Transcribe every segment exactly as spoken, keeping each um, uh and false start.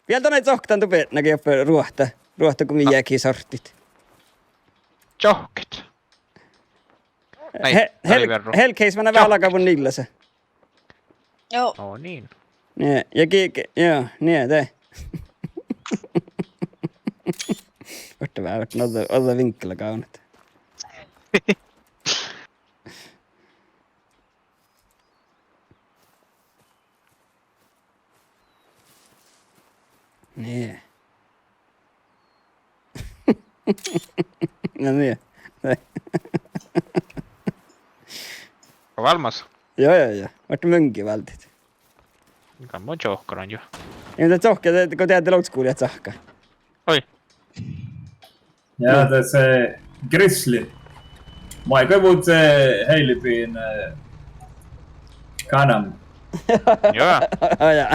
Vel don eai cohkkan dan dubetnage joppe ruohta, ruohta go mii jagi sorttit. Čohkket. Nai, he-, dat lei hel-, vearru. Helge eis manan veahá lagabun niillasa. Joo. Oo, niin. Nie, ja gi-, gi-, joo, nie, de. Orte veahá, orte ođđa, ođđa vinkla gávdnat. Nie. Na nie. Go válmmas? Jo, jo, jo. Muhto munnje váldit. Gal mun čohkkadan jo. Ja de čohkka, de, go deadde loukskuvllat cahkka. Oi. Ja, de see Grizzly. Maid go vuđđe, eh, Heilibiin, eh, kanam. Ja. Ja.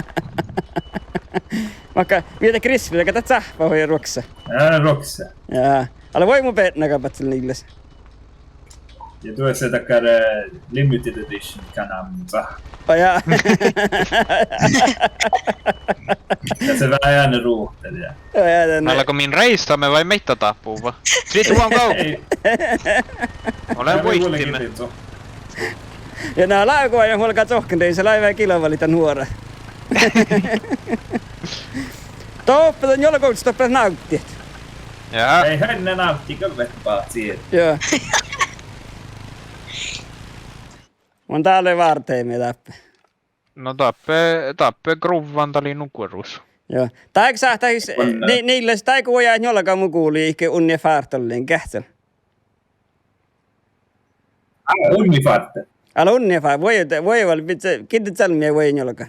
Makka, mii de Grizzly, aga dat cáhpá hui ruoksa. Ja, ruoksa. Ja. Ale vuoi mu beatnaga bacel niillas. Ja duossa dakkár, eh, limited edition kanam cáhpá. Oi, ja. Ja se veahá eanet ruhte, ja. Oi, ja, den. Ala go min reisame vai meidda dáhpáhuvvá? Three, two, one, go! Ei. Ole vuittiime. Ja na lávgo ja muolga čohkkan dein, se lávgo kilvali dan huora. Doppe don juolggus doppe návddiid. Ja. Ei, henne návddi gal vel báhci. Ja. Mun dál lea várdeimi dáppe. No dáppe, dáppe gruvvan dal in nuorus. Joo. Dáigo sáhttá, ni-, niillas dáigo vuoi njuolga mu guvlui, iige unni fárttalin geahččal. Á, unni fárttal. Ale unni fár-, vuoi, vuoi vel, giđđe čalmmi vuoi njuolga.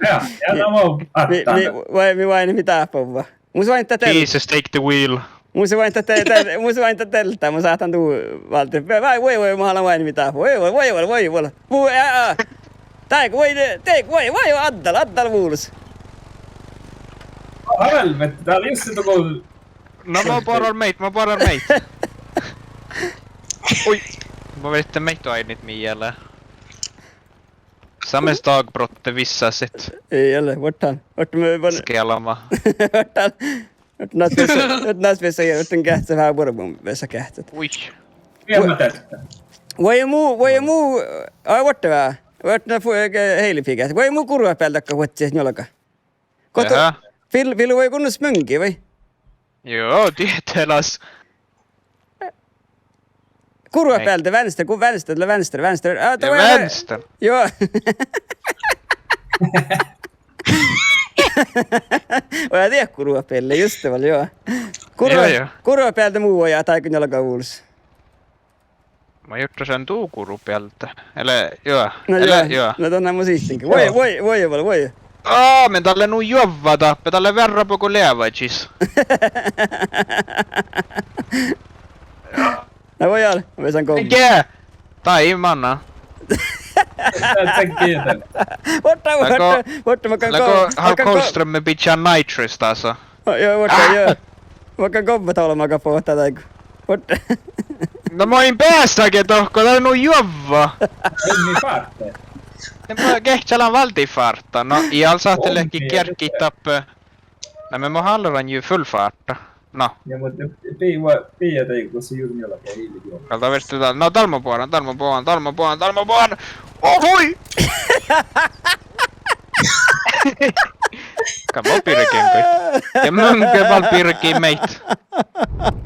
Ja, ja, na mo, mi, mi, vuoi, mii váinit mii dáhpáhuvvá. Mus váinit dat del-, Jesus, take the wheel. Mus váinit dat de-, de-, mus váinit dat delta, mus sáhtán du váldit. Vai, vai, vai, mus lean váinit mii dáhpáhuvvá. Vai, vai, vai, vai, vai. Mu, ja, ja. Dáigo, vai, de-, de-, vai, vai, addal, addal vulos. Helvete, dat lei juste dugo. No mo boaran meid, mo boaran meid. Oi, mo vette meid oaidnit mielle. Sames dagbrotte vissásit. Ei ole, vuottán. Vuottán me van-, skealama. Vuottán. Vuottán nas vissa, vuottán geahččat veahá buorebun vissa geahččat. Ui. Vuoi, vuoi mu, ai, vuottán veahá. Vuottán fu-, ge-, Heilifii geahččat. Vuoi mu gurvat bealde dakkár vuodjit njuolga. Gohto, Fil-, Filu, vuoi gunnos munnje, vai? Joo, dieđe las. Gurvat bealde, venstre, gu-, venstre, venstre, venstre. Á, ja, venstre. Joo. Oi, dieđe gurvat bealde, juste vel, joo. Gurvat, joo, joo. Gurvat bealde mu vuoi, ja dáigo njuolga vulos. Mun jurddašan du gurvat bealde. Ele, joo. No ele, joo. Joo. No don mun sihtenga. Vuoi, vuoi, vuoi, vuoi, vuoi. Á, mun dalle nu juovva dáppe, dalle vearrabbo go leavahis. No vuoi ale, mun sáhtán go-. Ge! Tai manna. Vuottá, vuottá, vuottá, ma kan go-, ma kan go-, Kolstrøm bidjá nitrous dása. Joo, vuottá, joo. Ma kan gobba tolmmaga bohtá dáigo. Vuottá. No mo in beasage dohko, dat lea nu juovva. Unni fártte. Ne mo geahččalan váldit fártta. No, ii ale sáhte leahkit gearggit dáppe. Na, me mo hálaran ju full fártta. No. Ja, muhto pii-, pii-, dieđe gos juo njuolga ii lean juo. Gal dat verte dal-, no, dal mo boaran, dal mo boaran, dal mo boaran, dal mo boaran. Ohoi! Gal mo birgen goit. Ja mun gal birgen meid.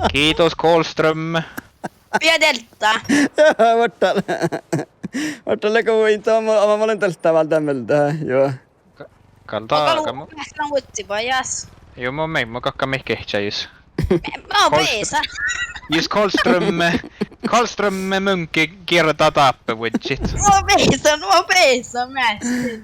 Kiitos, Kolstrøm. Pidjá delta. Vuottá. Vuottá, leago vuoi, to mo, mo lean delta váldán mielde, joo. Gal dat, gal mo. Gal mu-, gal mu-, gas. Juo, mo mii, mo galggamet geahččamis. Mo beasan. Jus Kolstrøm, Kolstrøm munnje gierda dáppe vuodjit. Mo beasan, mo beasan, measti.